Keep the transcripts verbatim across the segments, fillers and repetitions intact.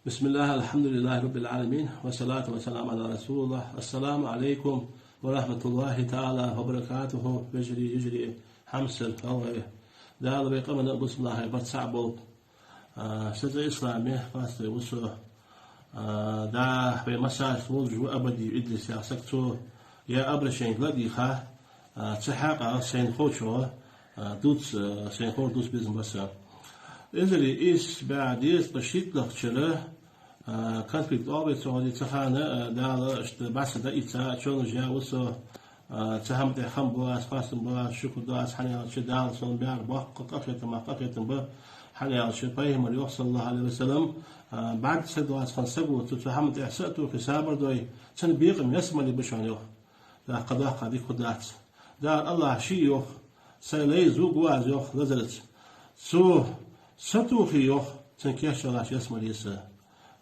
بسم الله، الحمد لله رب العالمين، والصلاة والسلام على رسول الله. السلام عليكم ورحمة الله تعالى وبركاته. Вежарий, йижарий, хьамсара гӀалгӀай. Дала вай къаманна а бусалба нахага барт цхьа болба. А, са цӀи Ислам я, Пастуй ва со. А, да, вай массанена волаш ва Абадиев Идрис яха саг, цо ер обращени ладийгӀа, а, цу хьакъехьа сайна ховчох, а, дувц, а, сайна ховш дувца безам ба са. Эзар ийс бӀаь дезткъа шийтталагӀча шера, а, конфликт оал вай цох, цу хана, а, Дала иштта бӀаргса дӀаийца, чолаш яь ва со, а, цу хӀаман тӀехьа хам бу аз, хоастам бу аз, шукр ду аз, хӀана аьлча Дала сона баьр боккха къахетамах къахетам ба, хӀана аьлча Пайхамара йоах, صلى الله عليه وسلم, а, бӀарг ца доаца хинна саго цу, цу хӀаман тӀехьа са а тохе, сабар дой, цун бекхам ялсмале ба шоана, йоах. ТӀаккха доккха дика хургдац. Дала АллахӀа ше йоах, са лай зувргва аз, йоах, лазарца. Цо сатохе, йоах, цун кийча латташ ялсмале я са.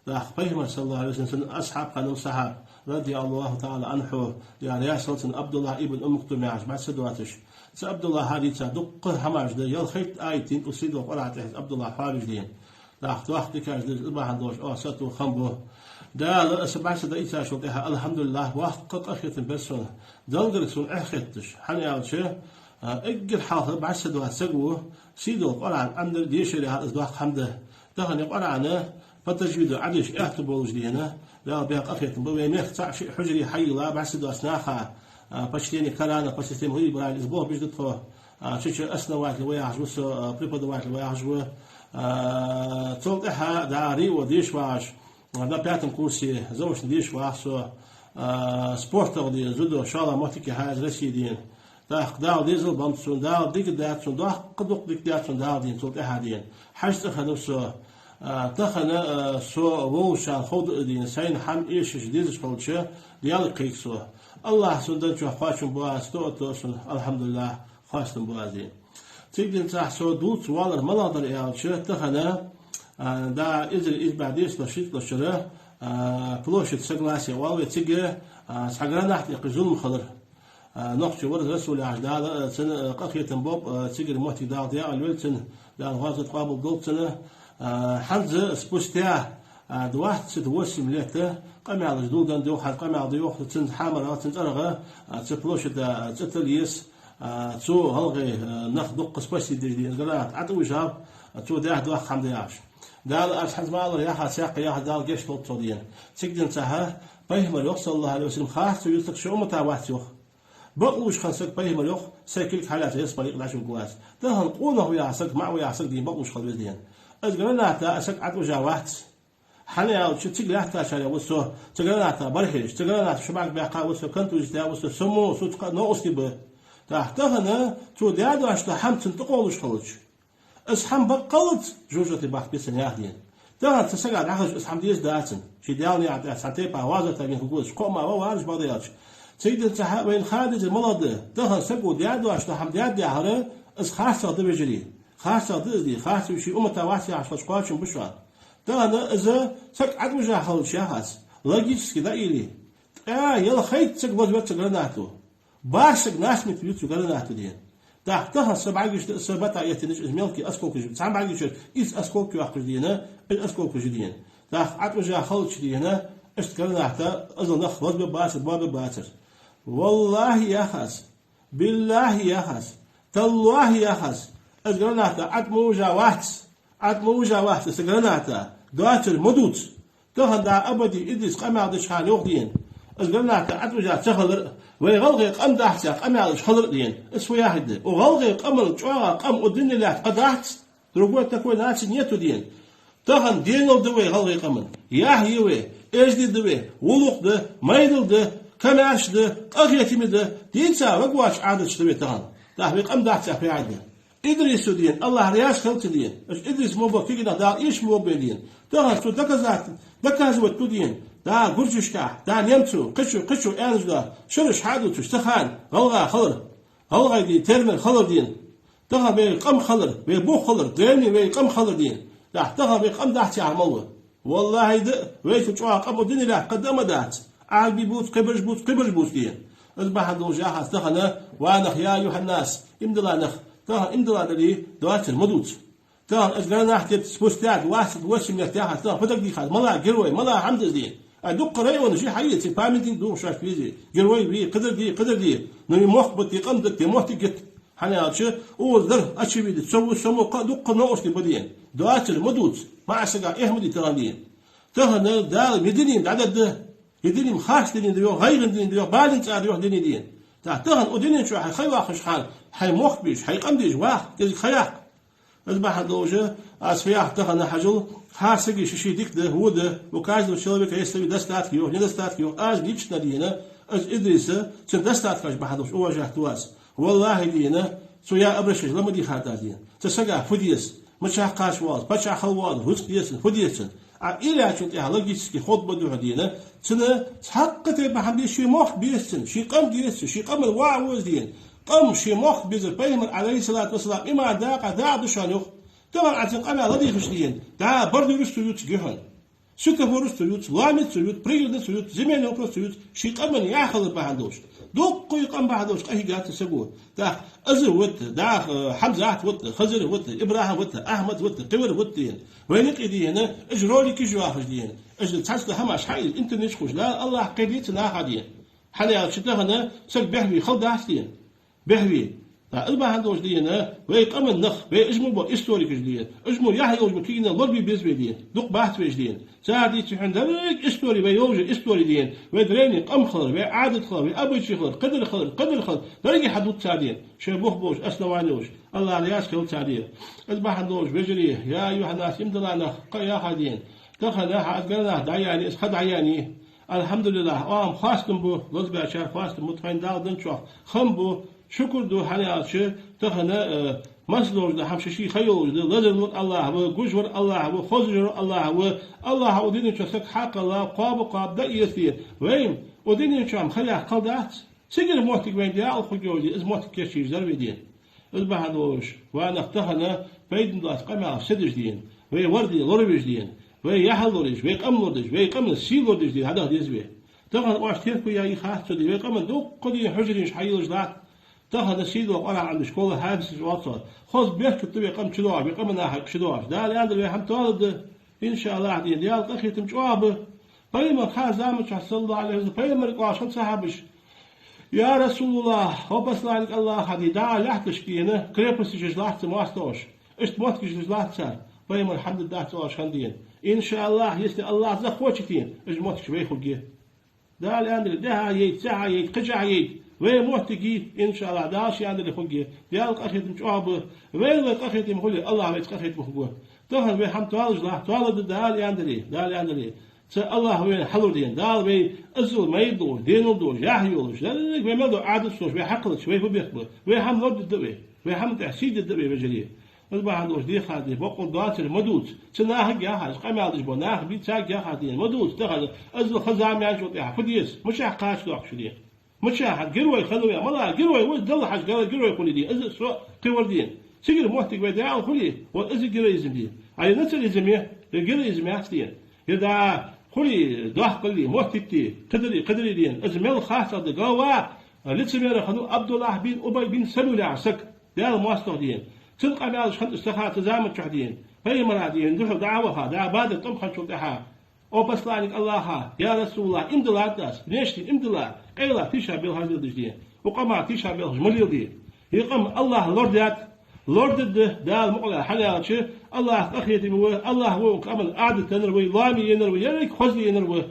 ТӀаккха Пайхамар, صلى الله عليه وسلم, цун асхьаб хиннав, сахьаб, رضي الله تعالى عنه, Даьла раьза хилва цунна, Ӏабдуллахь ибн Умм Мактум яхаш, бӀаргса доацаш. Цу Ӏабдуллахьа дийца дуккха хӀамаш да, ялхайтта аят я укх сийдолча Къуръана тӀа Ӏабдуллахьа хьоавеш дийна. ТӀаккха доккха дикаш да из, из бахьан долаш оаха сатоха хам бу. Дала са бӀаргса дӀаийцачул тӀехьагӀа, الحمد لله, боккха къахетам бир сона. Далгарг сона эхь хетташ. ХӀана аьлча, а, эггара хьалха бӀаргса доаца саг ва, сийдолча Къуръан Ӏомадар, дешар яхар из доккха хӀама да. Тахан ер Къуръан по таджвиду Ӏодешаш аьттув болаш дийна, Дала баь къахетам ба. Вай мехка цхьа-шиъ хьужаре хьайийлла бӀаргса доаца наха, а, по чтению Корана по системе Луи Брайля, из болх беш да тхо, а, чу-чу основатель ва яхаш ва со, а, преподаватель ва яхаш ва. А, цул тӀехьагӀа, да, РИО деша вагӀаш, а, на пятом курсе заочно деша вагӀа со, а, спортах дийна, дзюдо, шоллагӀа моттиг я хьа из Россе дийна. ТӀаккха Дала дезал беннаб сона, Дала дика даьд сона, доккха дукха дика даьд сона Дала дийна, цул тӀехьагӀа дийна. ХьажцӀа хиннав со, а, тахан, а, со волча хана ховргда дийна, сайна хӀама эшаш, дезаш хилча, Даьлага кхайк со. АллахӀа сона денначох кхоачам бу аз, тоъал тоъал сона, الحمد لله, хоастам бу аз дийна. Цига денз цхьа со дувца воаллар малагӀа дар аьлча, тахан, а, да, эзар ийс бӀаь дезткъа шийтталагӀча шера, а, площадь Согласия оал вай, цига, а, цхьа граната эккхаш зулам хилар. А, нохчо вар из Расул яхаш, Дала, а, цунна, а, къахетам болба, а, цигара моттиг Дала декъала йойла цун, Дала гӀазот къоабал долда цун. А, хӀанз спустя, а, двадцать восемь лет къамаьлаш дулдан духьа, хӀанз къамаьл да йоах, цун хьамара, цун цӀерагӀа, а, цу площада, а, цӀи тилла еза, а, цу гӀалгӀай, а, нах дукха спасти деш дийна, граната ӀотӀавижав, а, цо даьр доккха хӀама да яхаш. Дала аз хӀанз ма аллара яхац, саккха яхац, Дала гешт долда цох дийна. Цига денз цхьа Пайхамара йоах, صلى الله عليه وسلم, харцо ювцарг ший уммата вац, йоах. Бакълувш хинна саг, Пайхамара йоах, сай кулг хьалаьца ялсмале юкъе дӀачуваргвац. Тахан къонах ва яха саг, маӀа ва яха саг дийна бакълувш хила веза дийна. Из граната а саг ӀотӀавижа вац. ХӀана аьлча, цига лаьттачарех ва со, цу граната бархӀеш, цу граната ши бӀарг баьккха ва со, контузить яь ва со, со мо, со цкъа новкъостий ба. ТӀаккха тахан цо даь доацаш дола хӀама цунна тӀакхоллаш хилча, из хӀама баккъалца жожагӀате бахка беза цунна, яхаш дийна. Тахан цу сага дӀахазача из хӀама деза дацар. Ший Даьла наькъа тӀа цхьан тайпара гӀазота вена хургвоацаш, кхоъ ма ва вараш, бакъда аьлча. Цига денз цхьа вайна ха дезар малагӀа да: тахан саго даь доацаш дола хӀама даьд яхар, из харцахьа да, вежарий. Харцахьа да из дийна, харцахьа ший уммата вац яхаш хилча кхоачам ба шоана. Тахан из саг ӀотӀавижа хилча яхац, логически дӀаийла, ткъаь ялхайтта саг лазавац цу гранато. БархӀ саг насмерть вийр ва цу граната дийна. ТӀаккха тахан са бӀаргашта, са бата эттинаш из мелкий осколкаш, цхьан бӀаргашта ийс осколка йоаккхаш дийна, из осколкаш дийна. ТӀаккха ӀотӀавижа хилча дийна, иштта граната, из нах лазабе бацар, боабе бацар. ВаллахӀи яхац, биллахӀи яхац, таллахӀи яхац, из граната ӀотӀа ма вижа вац, ӀотӀа ма вижа вац из граната, доацар ма дувц. Тахан да Абадиев Идрис къамаьл деча хана йоах дийна: из граната ӀотӀавижа ца хилар а, вай гӀалгӀай къам дахьца къамаьлаш хилар а дийна. Из фу яхилга да? Укх гӀалгӀай къаман чӀоагӀа къам укх дунен тӀа кхы дац, другой такой нации нету дийна. Тахан денал да вай гӀалгӀай къаман, яхь я вай, эздий да вай, гӀулакх да, майдал да, комаьрша да, къахетаме да, дийца варгвоацаш Ӏадаташ да вай тахан. ТӀаккха вай къам дахьца фу яхилга да? Идриса дийна, АллахӀ раьза хилва цунна дийна. Аш Идрис мо ба, кегий нах Дала эшаш ма бой дийна. Тахан цо доказать, доказывать ду дийна. Да гуржашка, да немцо, кхычо, кхычо аьнна да, шераш хьадувцаш, цу хана гӀалгӀа хилар, гӀалгӀай дийна, термер хилар дийна. Тахан вай къам хилар, вай бух хилар, древний вай къам хилар дийна. Да, тахан вай къам дахьца хӀама ма ва. ВаллахӀи да, вайца чӀоагӀа къам укх дунен тӀа кхы да а ма дац. Ӏарбий бувц, кхыбараш бувц, кхыбараш бувц дийна. Из бахьан долаш яхац тахан, ва нах, يا أيها الناس, иман дилла нах, тахан иман дилла дале, доацар ма дувц. Тахан из гранат тӀа спустя двадцать восемь лет яхаш, тахан фу дагадехад, малагӀа герой, малагӀа хӀама да из дийна. Ай, дукха районаш я хьаийца, памятник дувхаш веза. Герой вий, кхыдар дий, кхыдар дий. Но из мохк битте, къам дитте, моттиг йита. ХӀана аьлча, укхаза дар, очевидно, цо ву, со мо, кхы а дукха новкъостий ба дийна. Доацар ма дувца, маӀа сага эхь ма дий тахан дийна. Тахан Дала ма динийна дӀададда, е динийна харц динийна да йоах, гӀайгӀан динийна да йоах, балийна цӀа да йоах динийна дийна. ТӀаккха тахан укх дунен чу хьай ха йоаккхаш хана, хьай мохк беш, хьай къам деш ваха, кӀезига ха яккха. Из бахьан долаш, аз фу йоах тахан хьажал, хӀара сага ший-ший дика да, во да, у каждого человека есть свои достатки, йоах, недостатки, йоах, аз лично дийна, аз Идриса, цун достаткаш бахьан долаш уважать ду аз. ВаллахӀи дийна, цо яь обращени ла ма дийхад аз дийна. Цу сага фу деза, мичахьа кхача воалл из, паччахь хила воалл из, рузкъа деза цунна, фу деза цунна. А иллячун тӀехьа логически ход ба духьа дийна, цунна цхьаккха тайпара хӀама деза, ший мохк беза цунна, ший къам деза цунна, ший къаман воӀ ва из дийна. Къам, ший мохк безар, пайхамар, Ӏалайхи ссалату вассалам, иман дакъа дакъа да шоана, йоах. Тахан Ӏа цун къамаьл ладийгӀача дийна, дӀа бордюраш ца ювц гихьун, светофораш ца ювц, лоамаш ца ювц, проездаш ца ювц, земельный вопрос ца ювц, ший къаман яхь хилар бахьан долаш. Дуккха къам бахьан долаш къахьийгад цу саго. ТӀаккха Аза вита, дӀа, э, Хьамзат вита, Хизар вита, ИбрахӀим вита, Ахьмад вита, Кхивар вита дийна. Вайна юкъе дийна, уж роликаш йоахаш дийна. Уж цхьацца хӀамаш хьаийца интернете хулаш, Дала, АллахӀа кхайдийца наха дийна. ХӀана аьлча тахан саг бехве хала дац дийна. Бехве. ТӀаккха из бахьан долаш дийна, вай къаман нах, вай уж мо бола историкаш дийна, уж мо яхь йолаш бола кагий нах лорабе беза вай дийна, дукха бац вай уж дийна. Цар дийцача хьона деррига истори, вай йолча истори дийна, вай древний къам хилар, вай Ӏадат хилар, вай обычай хилар, кхыдар хилар, кхыдар хилар, деррига хьадувц цар дийна. Шоай бух болаш, основани йолаш, АллахӀа раьза хилва цар дийна. Из бахьан долаш, вежарий, я айюхӀаннас, иман дола нах, кхы а яхар дийна. Тахан хьа аз гара нах дӀаяьннай, из ха дӀаяьннай. АлхьамдулиллахӀ, оаха хоастам ба, лазабаьчар хоастам ба, тхона Дала денначох хам ба, шукур да, хӀана аьлча тахан, э, массадолаш да хӀама ший-ший ха йолаш да, лазар лур АллахӀ ва, гуш вар АллахӀ ва, хозаш вар АллахӀ ва, АллахӀа укх дунен чу саг хьакхелла, кхоаба-кхоаба дӀаэца дийна. Вайна укх дунен чу хӀама ха яккха хала дац. Цигара моттиг вайна декъала хургйолаш дийна, из моттиг кийчъеш дар вай дийна. Из бахьан долаш, ва нах, тахан пайдана доаца къамаьлаш ца деш дийна, вай вар де лоравеш дийна, вай яхь лоравеш, вай къам лорадеш, вай къаман сий лорадеш дийна хьадаха деза вай. Тахан оаш терко яь йиш яц цо дийна, вай къаман дуккха дийна хьужаренаша хьайийлаш латт. Тахан сийдола Къуръан Ӏомадеш, школа хьаьбсаш оал цо. Хоза беркат да вай къам чудоагӀаш, вай къаман наха хьакъ чудоагӀаш. Дала аьннадале, вай хӀама тоаладергда. ИншааллахӀ дийна, Даьла къахетам чӀоагӀа ба. Пайхамара ха заман чухь, саллаллахӀу Ӏалайхи ва саллам, пайхамарга оалаш хиннад сахьабаша: «Я РасулаллахӀ, хӀай посланник АллахӀа, дийна, дӀа лаьтташ дийна, крепосташ еш латт цар моастагӀаша, иштта моттигаш деш латт цар, пайхамара хӀама дергдац оалаш хиннад дийна. ИншааллахӀ, если АллахӀ захочет дийна, уж моттигаш вай хургья». Дала аьннадале, дехьа яйта, сехьа яйта, кхычахьа яйта, вай моттиг я, иншааллахӀ, Дала ше аьннадале хургья. Даьла къахетам чӀоагӀа ба. Вайна вай къахетам хуле, АллахӀа вайца къахетам хургва. Тахан вай хӀама тоалаш латт, тоаладергда, Дала аьннадале, Дала аьннадале. Цу АллахӀа вайна хьалур дийна, Дала вай азал майда долаш, денал долаш, яхь йолаш, деррига вай мел дола Ӏадаташ долаш, вай хьакхеллача, вай фу бехк ба? Вай хӀама лорадергда вай, вай хӀаман тӀехьа сий дергда вай, вежарий. Из бахьан долаш дехар дийна, боккъал доацар ма дувца. Цу нахага яхар, къамаьл деш бола нах бий, царга яхар дийна ма дувца. Тахан азал ха-зама яьнначул тӀехьагӀа фу деза, мичахьа кхача доаккхаш дийна? Мичахьа герой хиннав вай, малагӀа герой ва, Далла хьажа, герой хуле дийна, из а со кхы вар дийна. Цигара моттиг вай декъала хуле, вот из героизм дийна. А е нацизм я, е героизм яц дийна. Е да хуле, доккхалле, моттигтте, кхыдаре, кхыдаре дийна. Из мел харцахьа да, глава лицемеров хиннав АбдуллахӀ бин Убай бин Салул яха саг. Даьла моастагӀа дийна. Цун къамаьлаш хиннад цу ха, цу заман чухь дийна. Пайхамара дийна духьал дӀа а ваха, дӀа бадат тӀом хинначул тӀехьагӀа: «О посланник АллахӀа, я РасулаллахӀ, иман дилла аз, внешне иман дилла, къайла тийшабелхаш леладеш дийна. Укх къамах тийшабелхаш ма леладе. Ер къам АллахӀа лорадаьд, лорадергда Дала мукъале, хӀана аьлча АллахӀа къахетам ва, АллахӀа укх къаман Ӏадат еннар ва, лоам еннар ва, еррига хоза еннар ва».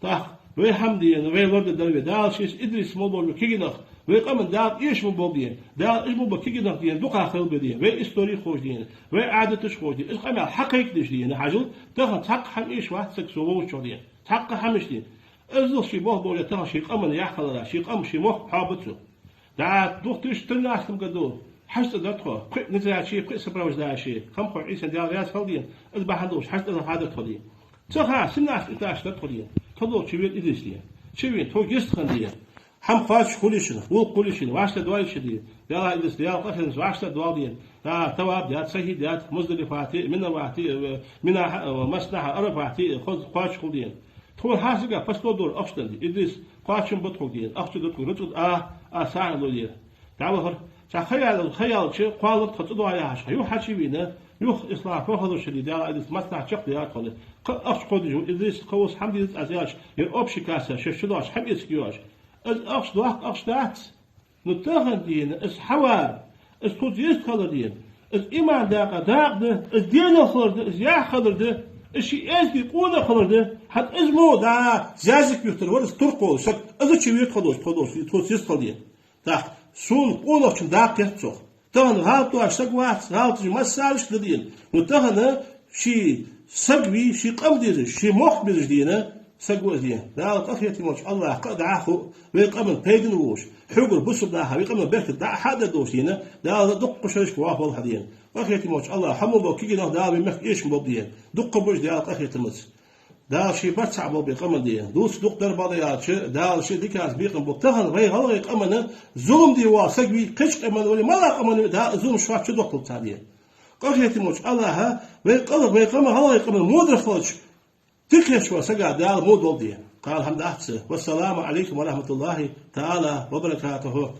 ТӀаккха вай хӀама дийна, вай лорадергдар вай. Дала шийца Идрис мел бола кагий нах, вай къаман Дала эшам болба дийна. Дала уж мел бола кагий нах дийна дукхагӀа хилба дийна. Вай истори ховш дийна, вай Ӏадаташ ховш дийна. Уж къамаьл хьакхайкадеш дийна хьажал, тахан цхьаккха хӀама эшавац саг со волчох дийна. Цхьаккха хӀамаш дийна. Азал ший болх беш тахан ший къаман яхь хилара, ший къам, ший мохк хьоабу цо. ДӀа духтуш тринадцатом году хьажцӀа дар тхо, пхиъ незрячий, пхиъ сопровождающий, Хамхой Ӏийсан, Даьла раьза хилва дийна, из бахьан долаш хьажцӀа дар хьадар тхо дийна. Цу хана семнадцать этаж дар тхо дийна. Тхо долча вера Идрис дийна. Чу вена, тхо гест хинна дийна. ХӀама кхоачаш хуле шоана, гӀулакх хуле шоана, вӀаштӀехьдоале шо дийна. Даьла Идрис, Даьла къахетамца вӀаштӀехьдоал дийна. ДӀа, таваф даьд, сахьи даьд, Муздалифате, Минавате, Минахьа, Маснахьа, Ӏарафате, хоза кхоачаш хул дийна. Тхона хӀара сага постой дора ахча денна. Идрис, кхоачам ба тхога дийна, ахча да тхога, рузкъа да, а, а, сагӀа ло дийна. ДӀавахар. Цхьа ха яьлча, ха яьлча, кхоалар тха цӀадоагӀа яхаш, юха хьачу вена, Юха ислам фу хилар шоана, Дала айдас маслахьат чакхдаьлар хьона. Кхы ахча кховдаш ва, из риска кхы вус хӀама дезац аз яхаш, ер общий касса шоаш чудоагӀаш, хӀама эцаргйоагӀаш. Из ахча доккха ахча дац. Ну, тахан дийна, из хьавар, из тхоца йистхилар дийна, из иман дакъа дакъа да, из денал хилар да, из яхь хилар да, из ший эздий къонах хилар да, хӀаьта из мо да, зязик юхтар вар, из туркхо саг, из чу вет хилар, тхо долаш, тхоца йистхилар дийна. ТӀаккха сона къонахчун дакъа кхет цох. Тахан гӀалат доацаш саг вац, гӀалаташ массараш да дийна. Ну, тахан ший саг вий, ший къам дезаш, ший мохк безаш дийна, саг ва из дийна. Дала къахетам болча АллахӀа кхы а дӀахо вай къаман пайдана волаш, хьогара бусалба наха вай къаман беркат дӀа а хьадар долаш дийна, Дала дуккха шерашка ваха валха дийна. Къахетам болча АллахӀа хьамал бо кегий нах Дала вай мехка эшам болба дийна. Дуккха божа Дала къахетамца. Дала ший барт цхьа болба вай къаман дийна. Дувца дукха дар бала яьлча, Дала ший дикаца бекхам болба. Тахан вай гӀалгӀай къаман зулам де вола саг вий, кхыча къаман вале, малагӀа къаман вале, Дала зулам шоаш чудоаккхалба цар дийна. Къахетам болча АллахӀа вай къам, вай къаман, гӀалгӀай къаман мудар хилча, тикхеча вола сага Дала мудар лолда дийна. Кхалхам дац. Вассаламу Ӏалайкум ва рахьматуллахӀи таӀала ва баракатухӀ.